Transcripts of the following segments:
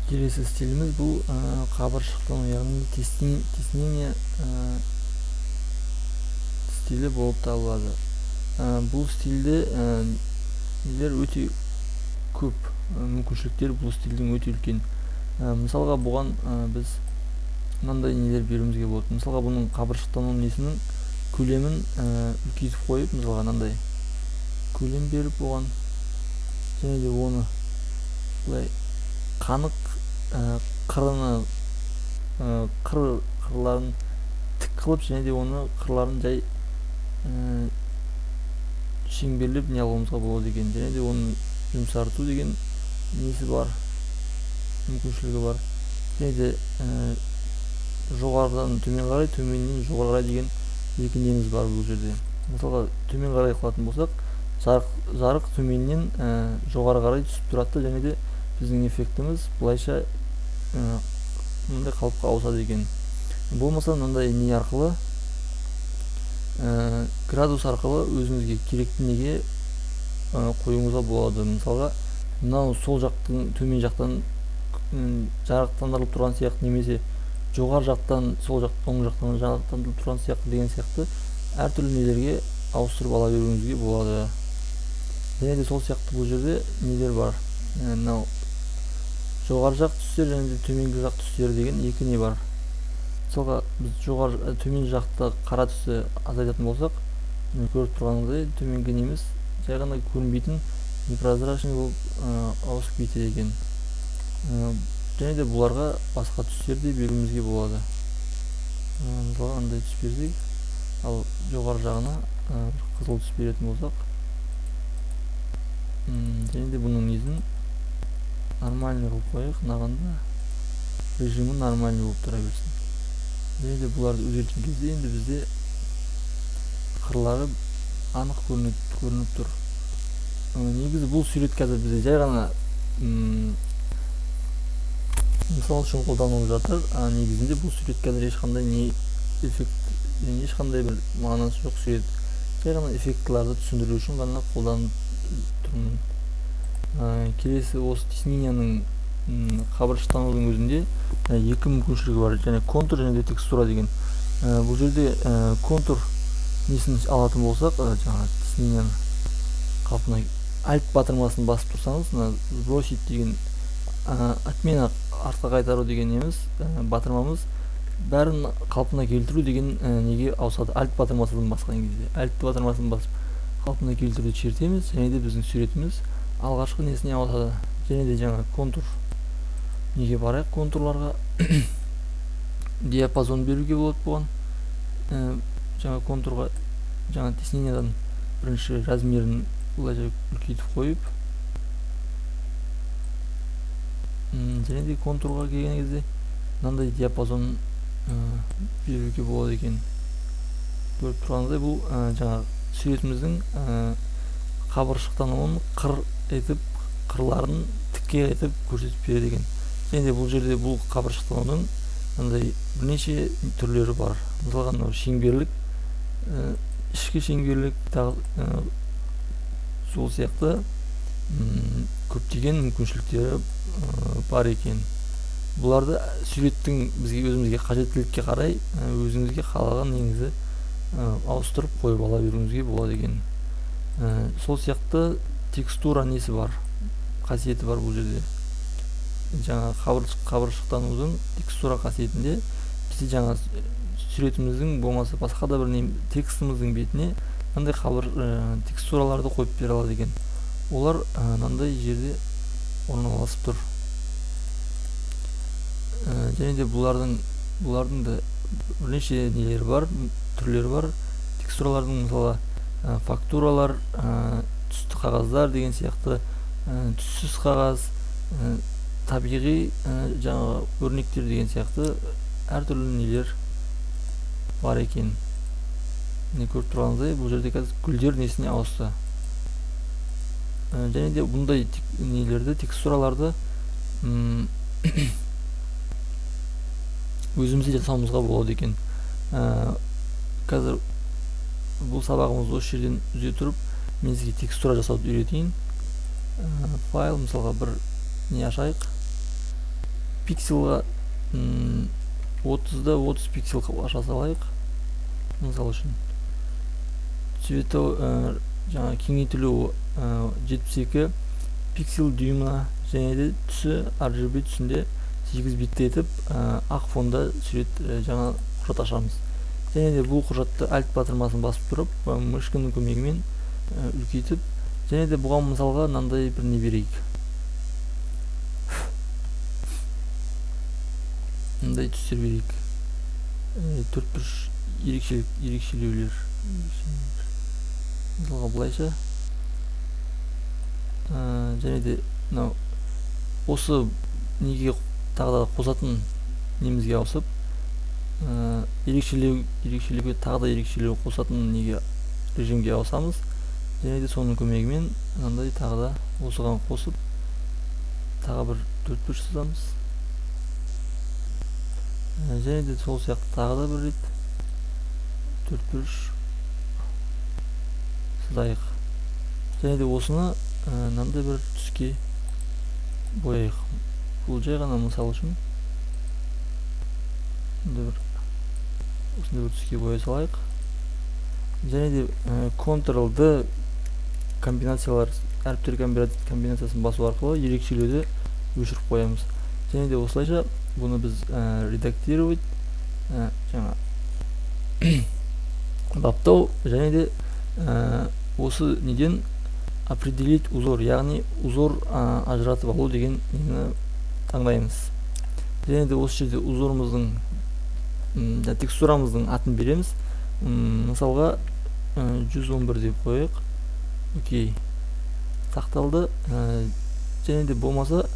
Келесі стиліміз бұл қабыршықтану, яғни тиснение стилі болып табылады. Бұл стилде нелер өте көп, мүмкіншіліктер бұл стилдің өте үлкен. Мысалға бұған біз мынандай нелер беруімізге болады. Мысалға бұның қабыршықтану несінің көлемін үлкейтіп қойып, мысалға мынандай көлем беріп оған, және де оны былай қанық қырыны қырларын тік қылып, және де оны қырларын жай шеңберлеп не алуымызға болады екен. Және де оны жұмсарту деген несі бар, мүмкіншілігі бар. Және де жоғарыдан төмен қарай, төменнен жоғары қарай деген екі неміз бар бұл жерде. Мысалға төмен қарай қылатын болсақ, жарық төменнен жоғары қарай түсіп тұрады, және де біздің эффектіміз былайша мындай қалыпқа ауысады екен. Болмаса мынандай не арқылы, градус арқылы өзіңізге керекті неге қоюыңызға болады. Мысалға мынау сол жақтың төмен жақтан жарықтандырылып тұрған сияқты, немесе жоғары жақтан сол жақ оң жақтан жарықтандырылып тұрған сияқты деген сияқты әртүрлі нелерге ауыстырып ала беруіңізге болады. Және де сол сияқты бұл жерде нелер бар. Мынау жоғары жақ түстер және де төменгі жақ түстер деген екі не бар. Мысалға біз жоғары төмен жақта қара түсті азайтатын болсақ, міне көріп тұрғаныңыздай төменгі неміз жай ғана көрінбейтін непрозрачный болып ауысып кетеді екен. Және де бұларға басқа түстер де беруімізге болады. Мысалға андай түс берсек, ал жоғары жағына бір қызыл түс беретін болсақ, және де бұның несін нормальный қылып қояйық, мынағанда режимі нормальный болып тұра берсін. Және де бұларды өзгерткен кезде енді бізде қырлары анық көрініп тұр. Негізі бұл сурет қазір бізде жай ғана мысал үшін қолданылып жатыр. Негізінде бұл сурет қазір ешқандай не эффект, ешқандай бір мағынасы жоқ сурет. Жай ғана эффектілерді түсіндіру үшін ғана қолданып тұрмын. Келесі осы тисненияның қабыршықтанудың өзінде екі мүмкіншілігі бар, және контур және де текстура деген. Бұл жерде контур несін алатын болсақ, жаңа тисненияны қалпына Alt батырмасын басып тұрсаңыз, мына сбросить деген, отмена артқа қайтару деген неміз, батырмамыз бәрін қалпына келтіру деген неге ауысады. Alt батырмасын басқан кезде Alt батырмасын басып қалпына келтіруді шертеміз, және де біздің суретіміз алғашқы несіне ауысады. Және де жаңа контур неге барайық, контурларға диапазон беруге болады бұған. Жаңа контурға жаңа тиснениядан бірінші размерін былайша үлкейтіп қойып, және де контурға келген кезде мынандай диапазон беруге болады екен. Көріп тұрғаныңыздай бұл жаңа суретіміздің қабыршықтануын қыр етіп, қырларын тіке етіп көрсетіп береді екен. Және де бұл жерде бұл қабыршықтанудың мынандай бірнеше түрлері бар. Мысалға мынау шеңберлік, ішкі шеңберлік, тағы сол сияқты көптеген мүмкіншіліктері бар екен. Бұларды суреттің бізге өзімізге қажеттілікке қарай өзіңізге қалаған негізі ауыстырып қойып ала беруіңізге болады екен. Сол сияқты текстура несі бар, қасиеті бар бұл жерде. Жаңа қабыршықтанудың текстура қасиетінде бізде жаңа суретіміздің болмаса басқа да бір текстіміздің бетіне мынандай текстураларды қойып бере алады екен. Олар мынандай жерде орналасып тұр. Және де бұлардың да бірнеше нелері бар, түрлері бар. Текстуралардың мысалы фактуралар, түсті қағаздар деген сияқты, түссіз қағаз, табиғи жаңағы өрнектер деген сияқты әртүрлі нелер бар екен. Міне көріп тұрғаныңыздай бұл жерде қазір гүлдер несіне ауысты. Және де бұндай нелерді, текстураларды өзімізде жасауымызға болады екен. Қазір бұл сабағымызды осы жерден үзе тұрып, мен сізге текстура жасауды үйретейін. Файл, мысалға бір не ашайық. Пикселға 30-да 30 пиксел қылып аша салайық. Мысал үшін цветі жаңа кеңейтілуі 72 пиксель дюймына және де түсі RGB түсінде 8 битті етіп ақ фонда сурет жаңа құжат ашамыз. Және де бұл құжатты Alt батырмасын басып тұрып, мышканың көмегімен үлкейтіп, және де бұған мысалға мынандай бір не берейік. Мындай түстер берейік. Төрт бұрыш ерекшелеулер. Мысалға былайша. Және де мынау осы неге тағы да қосатын немізге ауысып, ерекшелеуге тағы да ерекшелеу қосатын неге режимге ауысамыз. Және де соның көмегімен мынандай тағы да осыған қосып тағы бір төрт бұрыш сызамыз. Және де сол сияқты тағы да бір рет төрт бұрыш сызайық. Және де осыны мынандай бір түске бояйық. Бұл жай ғана мысал үшін осындай бір түске боя салайық. Және де Ctrl D комбинациялар, әріптер комбинациясын басу арқылы ерекшелеуді өшіріп қоямыз. Және де осылайша бұны біз редактировать, жаңа баптау және де осы неден определить узор, яғни узор ажыратып алу деген нені таңдаймыз. Және де осы жерде узорымыздың, текстурамыздың атын береміз. Мысалға 111 деп қояйық. Окей, сақталды. Және де болмаса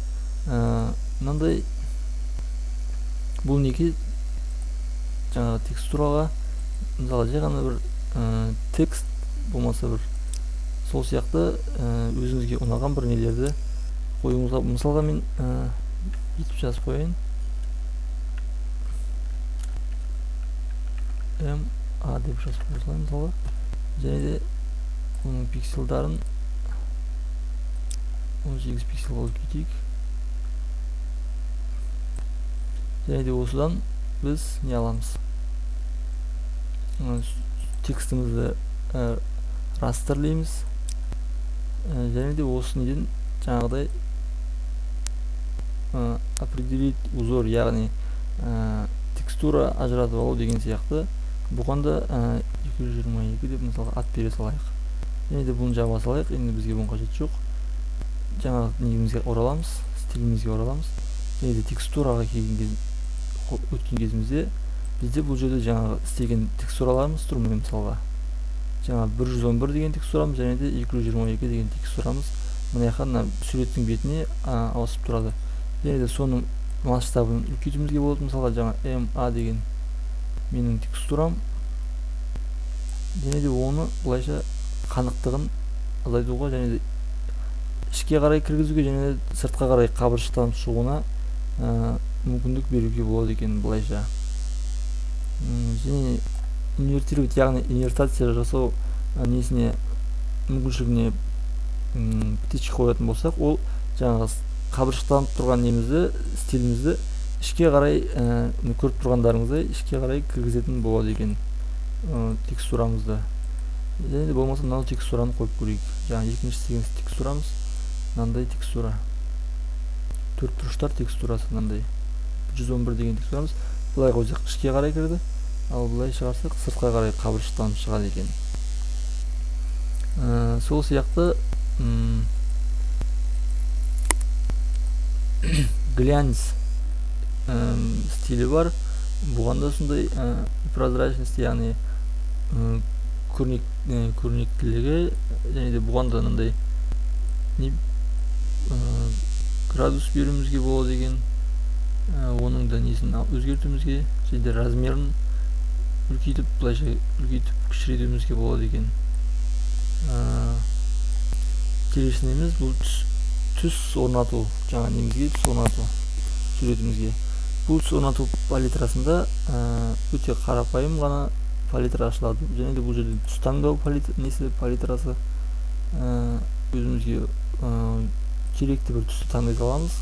мынандай бұл неге жаңағы текстураға мысалы жай ғана бір текст болмаса бір сол сияқты өзіңізге ұнаған бір нелерді қоюыңызға. Мысалға мен бүйтіп жазып қояйын. М А деп жазып қоя салайын мысалға. Және де оның пикселдарын 18 пикселға үлкейтейік. Және де осыдан біз не аламыз? Текстімізді растрлейміз. Және де осы неден жаңағыдай определить узор, яғни текстура ажыратып алу деген сияқты. Бұған да 222 деп мысалға ат бере салайық. Және де бұны жаба салайық. Енді бізге бұның қажеті жоқ. Жаңағы негімізге ораламыз, стилімізге ораламыз. Және де текстураға өткен кезімізде бізде бұл жерде жаңағы істеген текстураларымыз тұр. Міне мысалға жаңа 111 деген текстурамыз және де 222 деген текстурамыз мына жаққа мына суреттің бетіне ауысып тұрады. Және де соның масштабын үлкейтуімізге болады. Мысалға жаңа МА деген менің текстурам. Және де оны былайша қанықтығын азайтуға және де ішке қарай кіргізуге және де сыртқа қарай қабыршықтанып шығуына мүмкіндік беруге болады екен былайша. Және инвертировать, яғни инвертация жасау несіне мүмкіншілігіне птичка қоятын болсақ, ол жаңағы қабыршықтанып тұрған немізді, стилімізді ішке қарай, көріп тұрғандарыңыздай ішке қарай кіргізетін болады екен текстурамызды. Және де болмаса мынау текстураны қойып көрейік. Жаңа екінші істеген текстурамыз мынандай текстура. Төрт бұрыштар текстурасы мынандай. 111 деген текстурамыз. Былай қойсақ ішке қарай кірді, ал былай шығарсақ сыртқа қарай қабыршықтанып шығады екен. Сол сияқты глянц стилі бар. Бұған да сондай прозрачность, яғни көрнектілігі, және де бұған да мынандай не градус беруімізге болады екен. Оның да несін өзгертуімізге, және де размерін үлкейтіп, былайша үлкейтіп кішірейтуімізге болады екен. Келесі неміз бұл түс орнату, жаңа немізге түс орнату суретімізге. Бұл түс орнату палитрасында өте қарапайым ғана палитра ашылады. Және де бұл жерде түс таңдау палитрасы, өзімізге керекті бір түсті таңдай аламыз.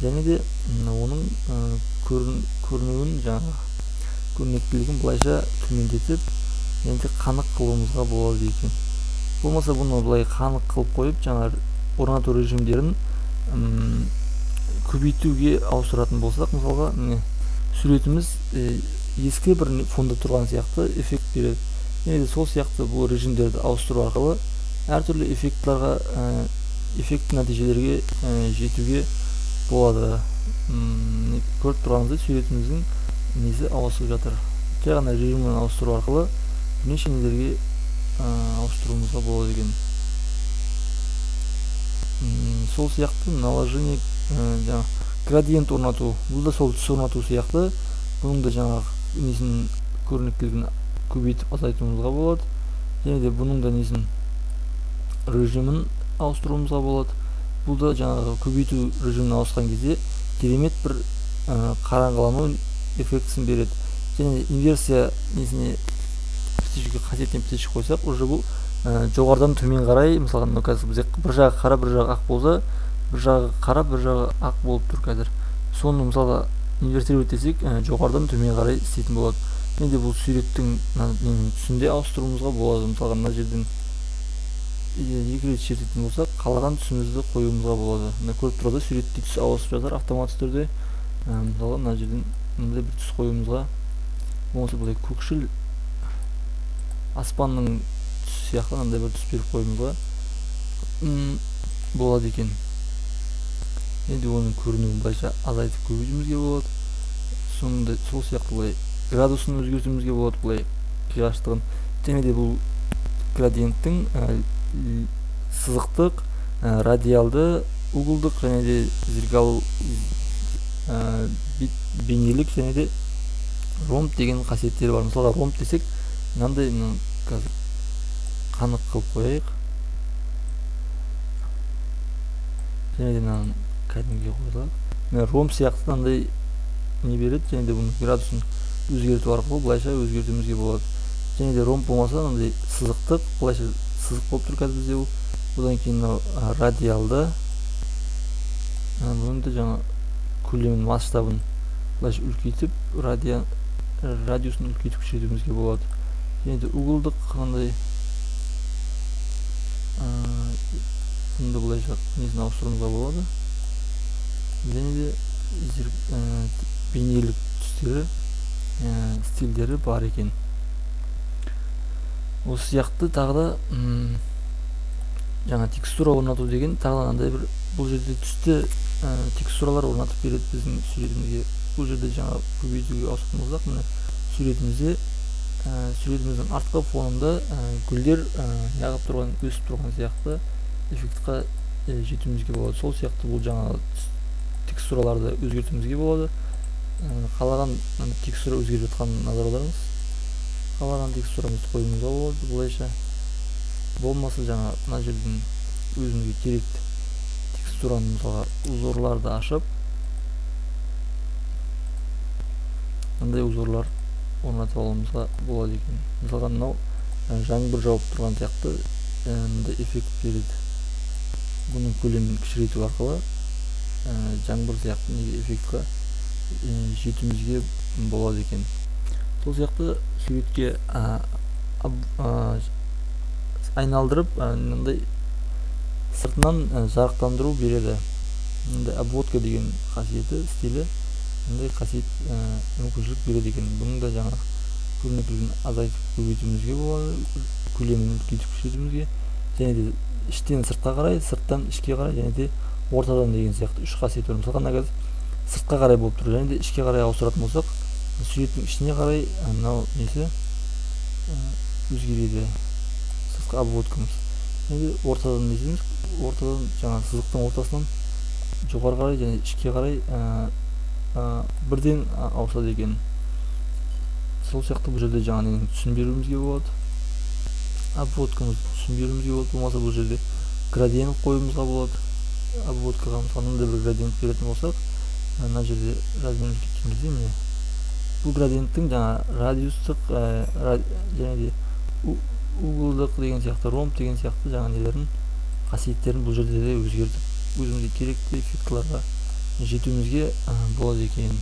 Және де оның көрінуін, жаңағы көрнектілігін былайша төмендетіп, және де қанық қылуымызға болады екен. Болмаса бұны былай қанық қылып қойып, жаңа орнату режимдерін көбейтуге ауыстыратын болсақ, мысалға, міне суретіміз ескі бір фонда тұрған сияқты эффект береді. Және де сол сияқты бұл режимдерді ауыстыру арқылы әртүрлі эффектларға, эффектті нәтижелерге жетуге болады. Көріп тұрғанымыздай суретіміздің несі ауысып жатыр. Жай ғана режимін ауыстыру арқылы бірнеше нелерге ауыстыруымызға болады екен. Сол сияқты наложение, жаңа градиент орнату, бұл да сол түс орнату сияқты. Бұның да жаңағы несін көрнектілігін көбейтіп азайтуымызға болады. Және де бұның да несін режимін ауыстыруымызға болады. Бұл да жаңағы көбейту режимін ауысқан кезде керемет бір қараңғылану эффектісін береді. Және инверсия несіне қасиеттен птичка қойсақ, уже бұл жоғарыдан төмен қарай, мысалға, мынау қазір бізде бір жағы қара, бір жағы ақ болса, бір жағы қара, бір жағы ақ болып тұр қазір. Соны мысалға инвертировать десек, жоғарыдан төмен қарай істейтін болады. Енді бұл суреттің ненің түсін де ауыстыруымызға болады. Мысалға, мына жерден екі рет шертетін болсақ, қалаған түсімізді қоюымызға болады. Мына көріп тұрғандай суретте түс ауысып жатыр автоматты түрде. Мысалға, мына жерден мындай бір түс қоюымызға, болмаса былай көкшіл аспанның түсі сияқты мынандай бір түс беріп қоюымызға болады екен. Енді оның көрінуін былайша азайтып көбейтуімізге болады. Сонда сол сияқты былай градусын өзгертуімізге болады, былай қиғаштығын. Және де бұл градиенттің сызықтық, радиалды, углдық және де зеркал, бейнелік және де ромб деген қасиеттері бар. Мысалға, ромб десек, мынандай, мына қазір қанық қылып қояйық. Және де мынаны кәдімгіге қойсақ, мына ромб сияқты мынандай не береді. Және де бұның градусын өзгерту арқылы былайша өзгертуімізге болады. Және де ромб болмаса мынандай сызықтық, былайша сызық болып тұр қазір бізде бұл. Одан кейін мынау радиалды, бұның да жаңа көлемін, масштабын былайша үлкейтіп, радиусын үлкейтіп кішірейтуімізге болады. Және де углдық қандай, бұны да былайша несін ауыстыруымызға болады. Және де бейнелік түстері, стильдері бар екен. Осы сияқты тағы да жаңа текстура орнату деген тағы да мынандай бір, бұл жерде түсті текстуралар орнатып береді біздің суретімізге. Бұл жерде жаңа көбейтуге ауысатын болсақ, міне суретіміздің артқы фонында гүлдер неғып тұрған, өсіп тұрған сияқты эффектқа жетуімізге болады. Сол сияқты бұл жаңа текстураларды өзгертуімізге болады. Қалаған текстура өзгеріп жатқанын назар аударыңыз. Қалаған текстурамызды қоюымызға болады былайша. Болмаса жаңа мына жерден өзімізге керекті текстураны, мысалға, узорларды ашып, мындай узорлар орнатып алуымызға болады екен. Мысалға, мынау жаңбыр жауып тұрған сияқты мындай эффект береді. Бұның көлемін кішірейту арқылы жаңбыр сияқты неге эффектқа жетуімізге болады екен. Сол сияқты суретке айналдырып, мындай сыртынан жарықтандыру береді. Мындай обводка деген қасиеті, стилі мындай қасиет, мүмкіншілік береді екен. Бұның да жаңа көрнекілігін азайтып көбейтуімізге болады, көлемін үлкейтіп кішірейтуімізге, және де іштен сыртқа қарай, сырттан ішке қарай, және де ортадан деген сияқты үш қасиет бар. Мысалға, мына қазір сыртқа қарай болып тұр, және де ішке қарай ауыстыратын болсақ, суреттің ішіне қарай мынау несі өзгереді, сыртқы обводкамыз. Және де ортадан не дейміз, ортадан жаңа сызықтың ортасынан жоғары қарай және ішке қарай бірден ауысады екен. Сол сияқты бұл жерде жаңа ненің түсін беруімізге болады, обводкамызды түсін беруімізге болады. Болмаса бұл жерде градиент қоюымызға болады. Обводкаға мысалы мынандай бір градиент беретін болсақ, мына жерде размерін кеткен кезде міне бұл градиенттің жаңа радиустық, және де углдық деген сияқты, ромб деген сияқты жаңа нелерін, қасиеттерін бұл жерде де өзгертіп, өзімізге керекті эффектларға жетуімізге болады екен.